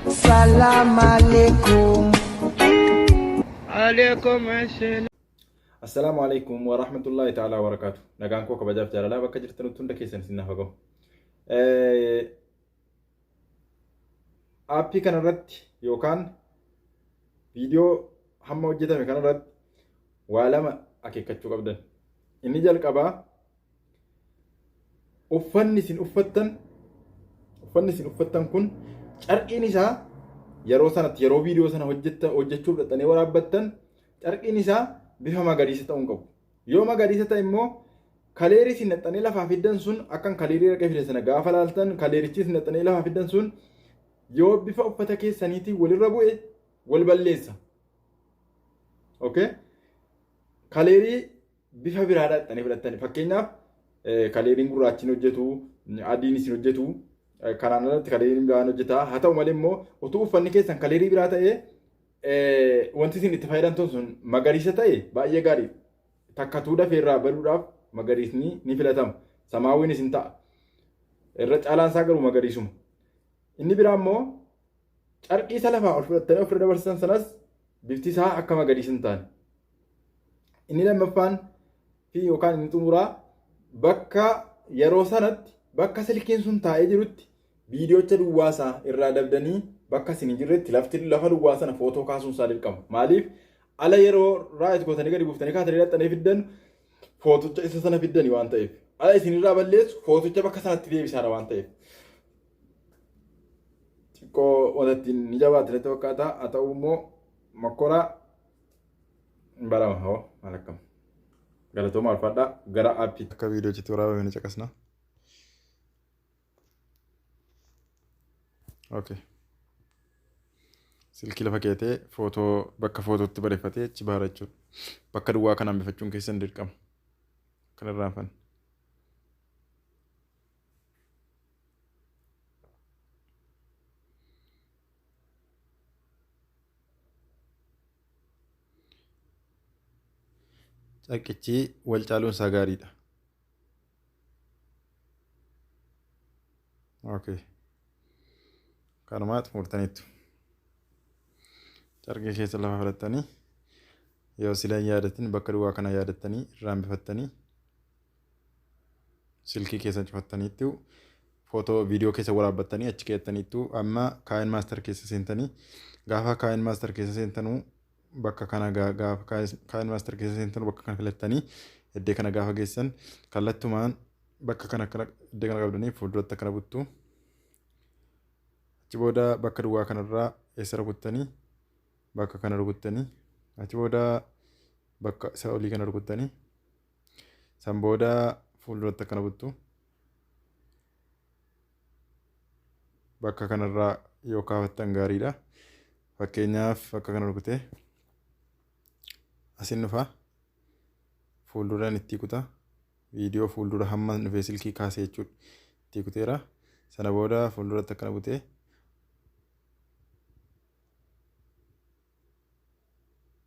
Salam alaikum. Assalaamu alaikum wa rahmatullahi ta'ala wa barakaatu. Nagaan koo kabajaaf jaalalaa bakka jirtanutti hunda keessan isin naaf gahu. Aappii kanarratti yookaan viidiyoo hamma hojjetame kanarratti waa lama akeekkachuu qabdan. Inni jalqabaa uffanni isin uffattan uffanni isin uffattan kun carqiin isaa yeroo sanatti yeroo viidiyoo sana hojjechuuf dhaqxanii waraabbattan carqiin isaa bifa magariisa ta'uu hin qabu. Yoo magariisa ta'e immoo kaleerii isin naqxanii lafaa fiddan sun akkan kaleerii dhaqee fide sana gaafa laaltan kaleerichi isin naqxanii lafaa fiddan sun yoo bifa uffata keessaniitiin walirra bu'e wal balleessa. Okay? Kaleerii bifa biraa dhaqxanii fudhattani. Fakkeenyaaf kaleeriin gurraachi hin hojjetu, adiinis hin hojjetu, kanaan alatti kaleeriin biraan hojjeta. Haa ta'u malee immoo utuu uffanni keessan kaleerii biraa ta'ee wanti isin itti fayyadamtan sun magariisa ta'e baay'ee gaarii. Takkatuu dafee irraa baduudhaaf magariisni ni filatama. Samaawwiin isin ta'a. Irra caalaan isaa garuu magariisuma. Inni biraa immoo carqii isa lafaa ol fudhattanii ofirra dabarsan sanas bifti isaa akka magariisa hin taane. Inni lammaffaan fi yookaan inni xumuraa bakka yeroo sanatti bakka silkiin sun taa'ee jirutti viidiyoocha duwwaa isaa irraa dabdanii bakka isin hin jirretti lafti lafa duwwaa sana footoo kaasuun isaa dirqama. Maaliif ala yeroo raayit gootanii gadi buuftanii kaatanii dhaqxanii fiddan footocha isa sana fiddani waan ta'eef. Ala isinirraa balleessu footocha bakka sanatti deebisaadha waan ta'eef. Xiqqoo wanta ittiin ni jabaate natti fakkaata. Haa ta'u immoo makkoraa hin barama hoo maal akkam. Galatooma alfaadhaa gara aappii. Akka viidiyoochitti waraabame ni caqasna. Okay. Silkii lafa keetee footoo bakka footootti bareeffatee achi baara jechuudha. Bakka duwwaa kana hambifachuun keessan dirqama. Kan irraanfanne. Carqichi wal caaluun isaa gaariidha. Okay. Kanumaa xumurtaniittu. Carqii keessa lafa fudhattanii yoo sila hin yaadatin bakka duwwaa kana yaadattanii irraa hambifattanii silkii keessan cufattaniittu footoo viidiyoo keessa waraabbattanii achi keettaniittu amma kaayin maastar keessa seentanii gaafa kaayin maastar keessa seentanuu bakka kana gaafa kaayin maastar keessa seentanuu bakka kana filattanii iddee kana gaafa geessan kallattumaan bakka kana akkana iddee kana qabdanii fuulduratti akkana buttu achi booda bakka duwwaa kanarraa eessa rukuttanii bakka kana rukuttanii achi booda bakka isa olii kana rukuttanii San booda fuulduratti akkana buttu. Bakka kanarraa yoo kaafattan gaariidha. Fakkeenyaaf bakka kana rukutee asin dhufa. Fuulduraan itti kuta. Viidiyoo fuuldura hamma dhufee silkii kaasee jechuudha. Itti kuteera. Sana booda fuulduratti akkana butee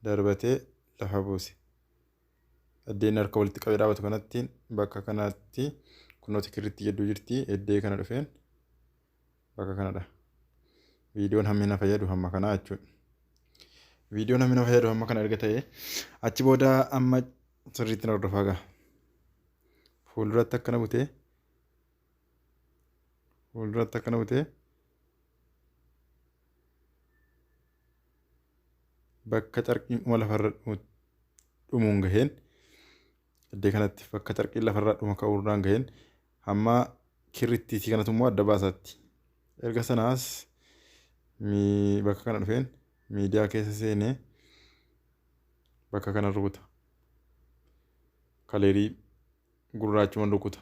darbatee lafa buuse. Addeen harka walitti qabee dhaabatu kanatti bakka kanatti kunooti kirritti gidduu jirti eddee kana dhufeen bakka kanadha. Viidiyoon hammi na fayyadu hamma kanaa jechuudha. Viidiyoon hammi na fayyadu hamma kana erga ta'e achi booda amma sirriitti na hordofaa gaha. Fuulduratti akkana butee fuulduratti akkana butee bakka carqiin dhuma lafarra dhumuun gaheen iddoo kanatti bakka carqiin lafarra dhuma ka'uurraan gaheen hamma kirrittiitii kanatu immoo adda baasaatti. Erga sanaas bakka kana dhufeen miidiyaa keessa seenee bakka kana rukuta. Kaleerii gurraachuma rukuta.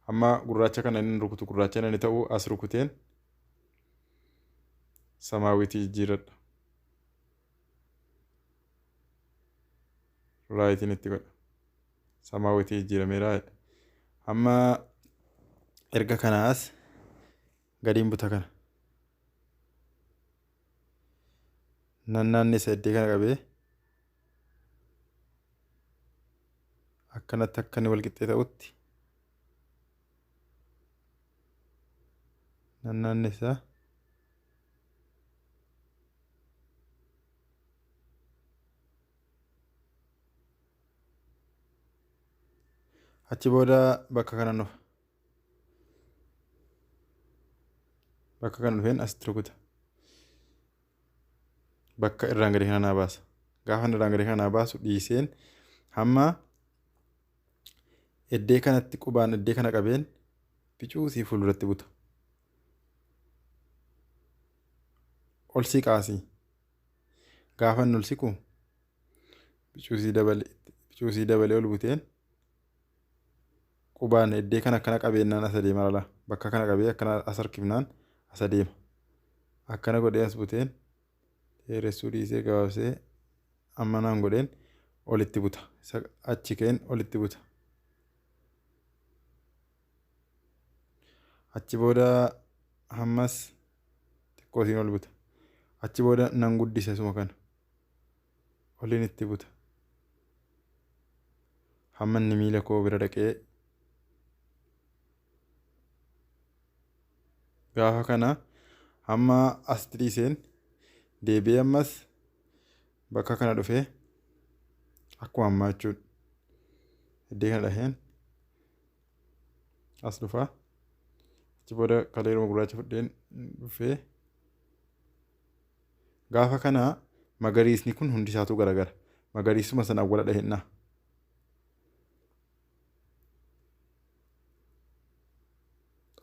Amma gurraacha kana inni rukutu gurraacha inni ta'u as rukuteen samaawiitii jijjiiradha. Raayitiin itti godha. Samaawiitii jijjiirameera. Amma erga kanaas gadiin buta kana. Nan naannessa iddee kana qabee akkanatti akka inni walqixxee ta'utti nan naannessa. Achi booda bakka kana dhufa. Bakka kana dhufeen asitti rukuta. Bakka irraan gadi kana naa baasa. Gaafa irraan gadi kana naa baasu dhiiseen hamma iddee kanatti qubaan iddee kana qabeen bicuusii fuulduratti buta. Ol siqaasii. Gaafa inni ol siqu bicuusii dabalee ol buteen qubaan iddee kana akkana qabeennaan as adeema lala. Bakka kana qabee akkana as harkifnaan as adeema. Akkana godhee as buteen dheeressuu dhiisee gabaabsee amma naan godheen olitti buta. Achi ka'een olitti buta. Achi booda ammas xiqqoo isiin ol buta. Achi booda nan guddisa isuma kana. Oliin itti buta. Hamma inni miila koo bira dhaqee gaafa kana hamma asitti dhiiseen deebi'ee ammas bakka kana dhufee akkuma ammaa jechuudha. Iddee kana dhaheen as dhufaa. Achi booda kaleeruma gurraacha fudheen dhufee gaafa kana magariisni kun hundi isaatu garagara. Magariisuma sana awwala dhahennaa.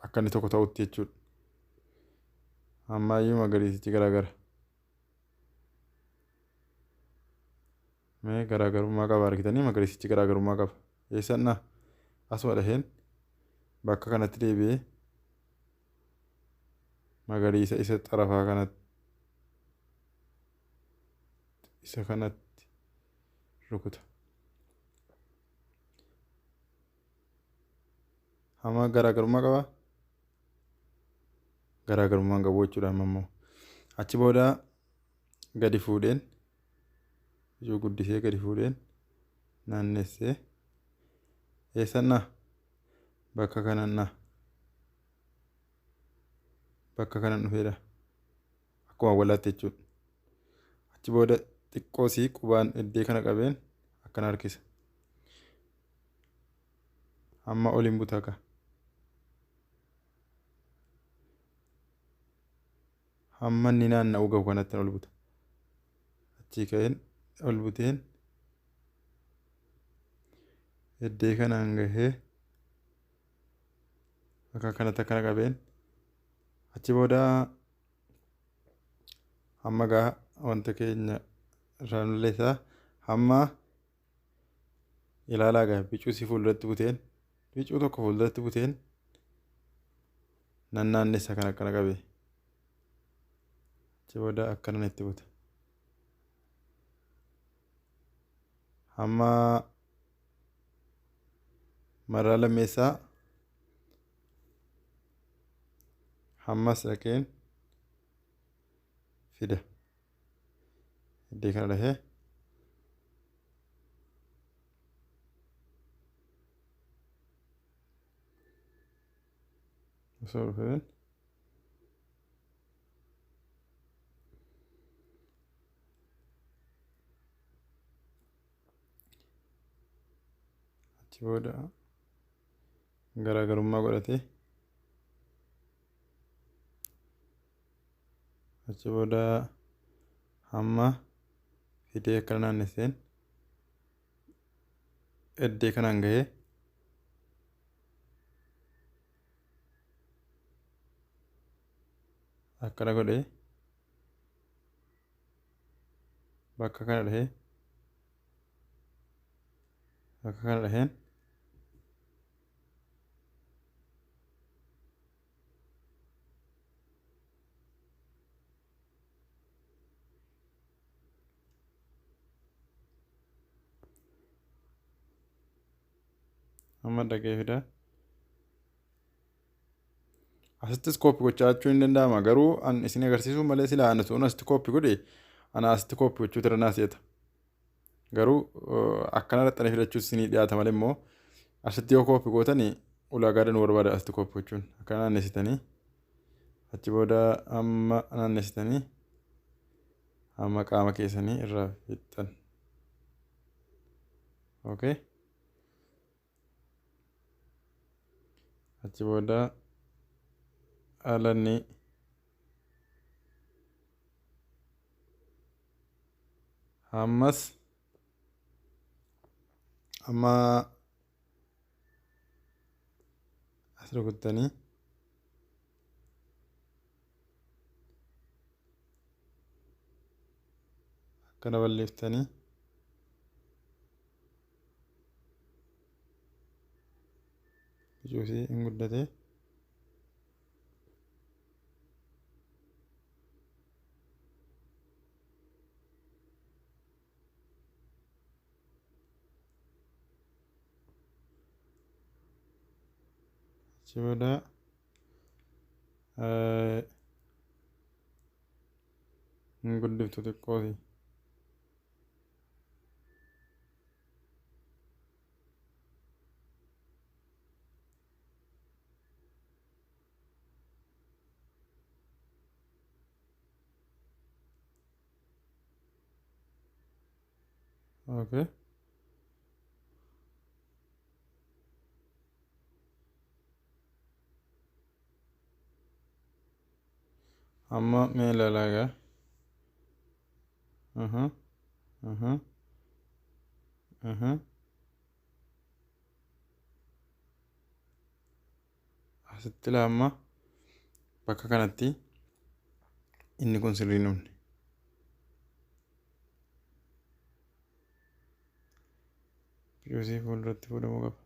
Akka inni tokko ta'utti jechuudha. Ammayyuu magariisichi garagara. Mee garaagarummaa qaba argitanii magariisichi garaagarummaa qaba. Eessannaa asuma dhaheen bakka kanatti deebi'ee magariisa isa xarafaa kanatti isa kanatti rukuta. Hamma garaagarummaa qabaa? Garaagarummaa hin qabu jechuudha amma immoo. Achi booda gadi fuudheen ijoo guddisee gadi fuudheen naannessee eessannaa bakka kanannaa bakka kanan dhufeedha. Akkuma awwaalaatti jechuudha. Achi booda xiqqoo sii qubaan iddee kana qabeen akkana harkisa. Amma oliin buta ka. Hamma inni naanna'uu gahu kanatti ol buta. Achii ka'een ol buteen iddee kanaan gahee bakka kanatti akkana qabeen achi booda hamma gaa wanta keenya irraa nulleessaa hamma ilaalaa gaa bicuu si fuulduratti buteen bicuu tokko fuulduratti buteen nan naannessa kan akkana qabee achi booda akkanan itti buta. Hamma marraa lammeessaa hammas dhaqeen fida. Iddee kana dhahee osoo dhufeen achi booda garaagarummaa godhatee achi booda hamma fidee akkana naannesseen iddee kanaan gahee akkana godhee bakka kana dhahee bakka kana dhaheen amma dhaqee fida. Asittis copy gochaa jechuun hin danda'ama garuu an isin agarsiisuu malee silaa ani tuun asitti copy godhe Ana asitti copy gochuutu irra naa si'ata. Garuu akkana dhaxxanii filachuus isinii dhiyaata malee immoo asitti yoo copy gootanii ulaagaa danuu barbaada asitti copy gochuun. Akkana naannessitanii achi booda amma naannessitanii hamma qaama keessanii irraa fixxan. Okay. Achi booda alanni ammas amma as rukuttanii akkana balleeftanii bicuusii hin guddate. Achi booda hin guddiftu xiqqooti. Okay. Amma mee ilaalaa egaa. Aha. Aha. Aha. Asitti ilaa amma bakka kanatti inni kun sirrii hin dhumne. Bicuusii fuulduratti fuudhamuu qaba.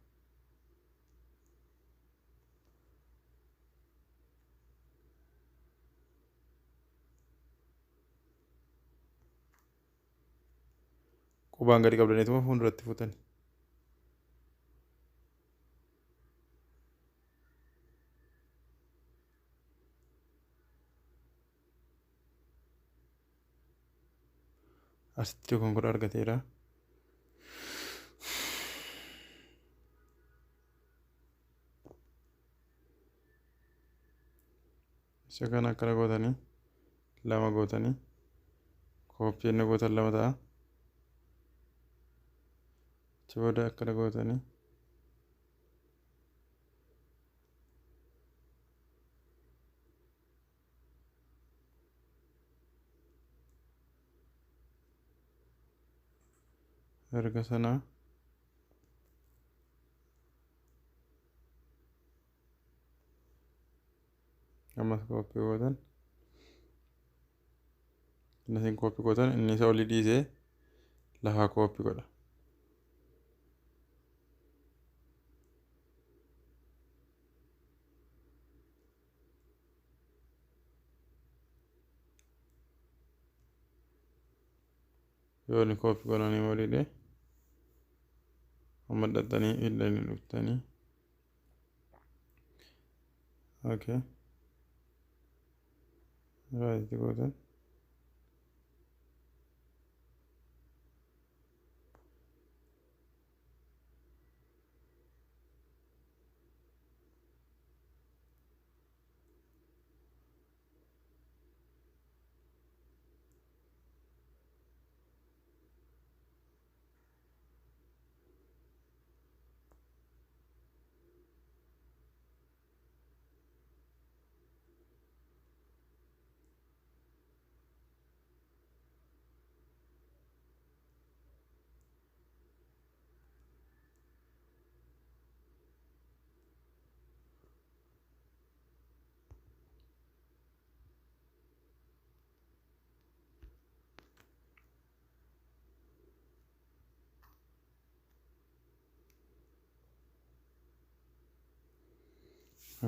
Qubaan gadi qabdaniituma fuulduratti fuutani. Asitti dogongora argateera. Isa kana akkana gootanii lama gootanii copy inni gootan lama ta'a. Achi booda akkana gootanii erga sanaa ammas copy gootan. Inni isin copy gootan inni isa olii dhiisee lafaa copy godha. Yoo inni copy godhanii olii amma dhaxxanii hidhanii dhuftanii. Okay. Right gootan.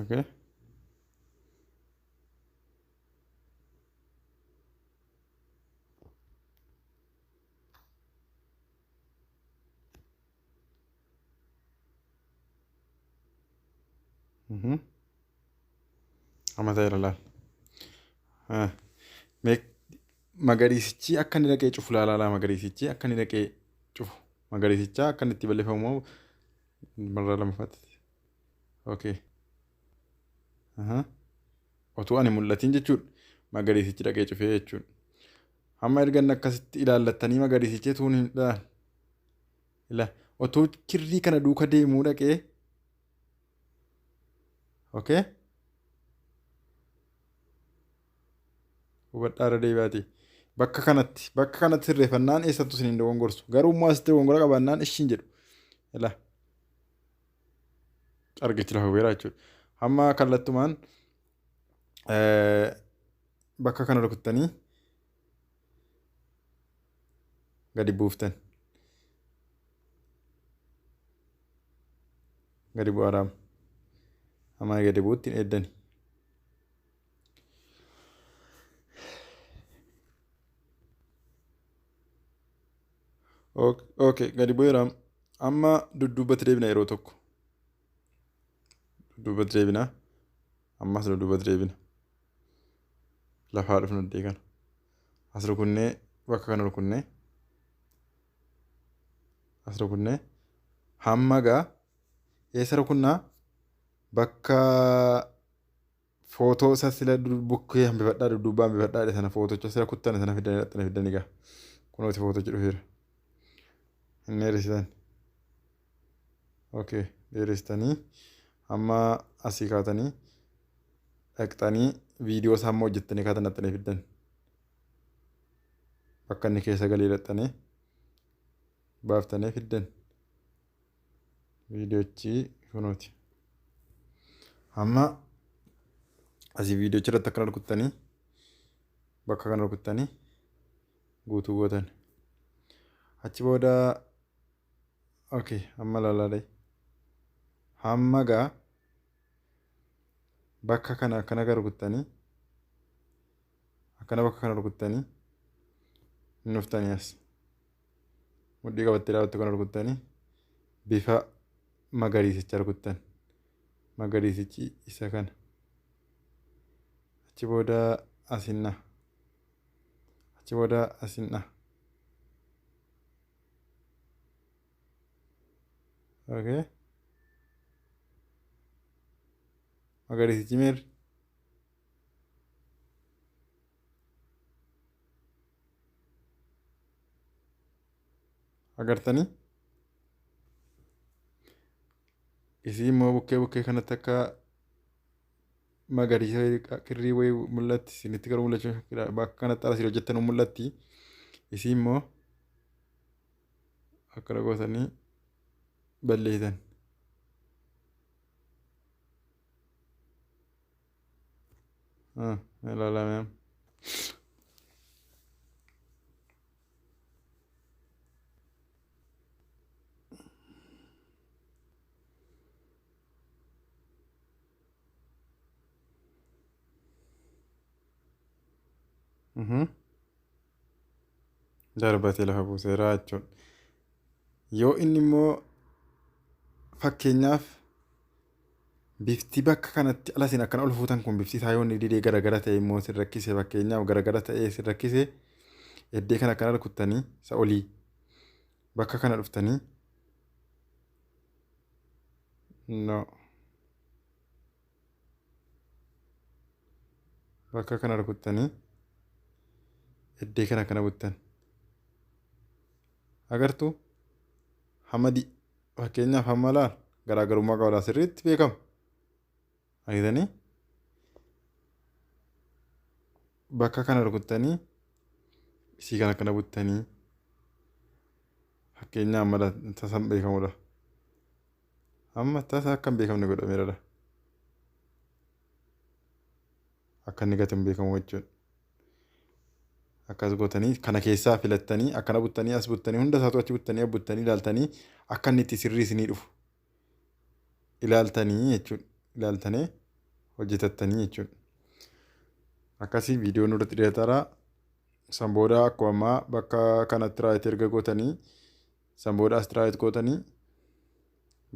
Okay. Amma ta'eera laal. Mee Magariisichi akka inni dhaqee cufu laalaa, magariisichi akka inni dhaqee cufu, magariisicha akka inni itti balleeffamu marraa lamaffaatti. Okay. Otuu ani mul'atiin jechuudha. Magariisichi dhaqee cufee jechuudha. Hamma erga inni akkasitti ilaallattanii magariisichi tuun hin ila otoo kirrii kana duuka deemuu dhaqee. Okay. Hubadhaa, irra deebi'aati. Bakka kanatti sirreeffannaan eessattu isin hin dogongorsu. Garuu immoo asitti dogongora qabaannaan ishiin jedhu. Ila argichi lafa bu'eera jechuudha. Hamma kallattumaan bakka kana rukuttanii gadi buuftan. Gadi bu'aaraam. Amma gadi bu'utti hin eeddani. Okay, gadi bu'eera. Amma dudduubatti deebina yeroo tokko. Dudduubatti deebina. Ammas dudduubatti deebina. Lafaa dhufnu iddoo kana. As rukunnee, bakka kana rukunnee. As rukunnee. Hamma gaa eessa rukunnaa? Bakka footoo isa sila bukkee hambifadhaa, dudduubaa hambifadhaa sana, footocha sila kuttan sana fidanii dhaqxanii fidanii gaa. Kunooti footochi dhufeera. Hin dheeressitan. Okay, dheeressitanii hamma asii kaatanii dhaqxanii viidiyoo isaa immoo hojjettanii kaatan dhaqxanii fiddan. Bakka inni keessa galee dhaqxanii baaftanii fiddan. Viidiyochi kunooti. Amma asii viidiyocha irratti akkana rukuttanii, bakka kana rukuttanii guutuu gootan. Achi booda, okay, amma ilaalaa, hamma gaa bakka kana akkana gara rukuttanii, akkana bakka kana rukuttanii hin dhuftanii, as mudhii qabattee dhaabattu kana rukuttanii bifa magariisicha rukuttan. Magariisichi isa kana. Achi booda asinna. Achi booda asinna. Okay. Magariisichi meerri? Agartanii? Isii immoo bukkee kanatti akka magariisa kirrii wayii mul'atti, isinitti garuu mul'achuu bakka kanatti asii hojjettan mul'atti. Isii immoo akkana gootanii balleessan. Ilaalame. Darbatee lafa buuseera jechuudha. Yoo inni immoo fakkeenyaaf bifti bakka kanatti ala isin akkana ol fuutan kun bifti isaa yoo inni didee garagara ta'e immoo isin rakkise, fakkeenyaaf garagara ta'ee isin rakkise, eddee kana akkana rukuttanii isa olii bakka kana dhuftanii, no, bakka kana rukuttanii eddee kana akkana buttan. Agartuu, hamadi fakkeenyaaf hamma laal garaagarummaa qaba, sirriitti beekama. Argitanii, bakka kana rukuttanii isii kana akkana buttanii fakkeenyaaf mala tasa hin beekamudha. Amma tasa akka hin beekamne godhameera. Akka inni gati hin beekamu jechuudha. Akkas gootanii kana keessaa filattanii akkana buttanii, as buttanii, hunda isaatu achi buttanii buttanii ilaaltanii akka inni itti sirrii isinii dhufu ilaaltanii jechuudha. Ilaaltanii hojjetattanii jechuudha. Akkasii viidiyoon nurratti dhiyaataara. San booda akkuma ammaa bakka kanatti right erga gootanii, san booda as right gootanii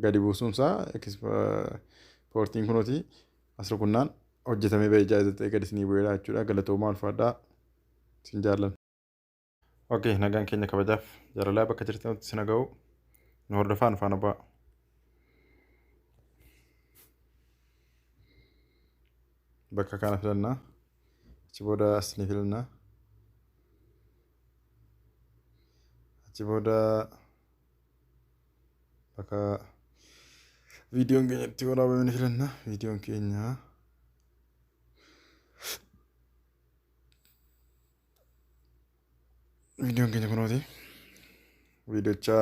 gadi buusuunsaa exportiin kunuuti as rukunnaan hojjetamee bahee jaayizaa ta'e gadi isinii bu'eera jechuudha. Galatoomaa, ulfaadhaa. Isin jaallanna. Okay, nagaan keenya kabajaaf jaalalaa bakka jirtanitti isin haa ga'u. Nu hordofaa, nu faana bu'aa. Bakka kana filannaa. Achi booda as ni filannaa. Achi booda bakka viidiyoon keenya itti waraabame ni filanna. Viidiyoon keenya kunooti. Viidiyocha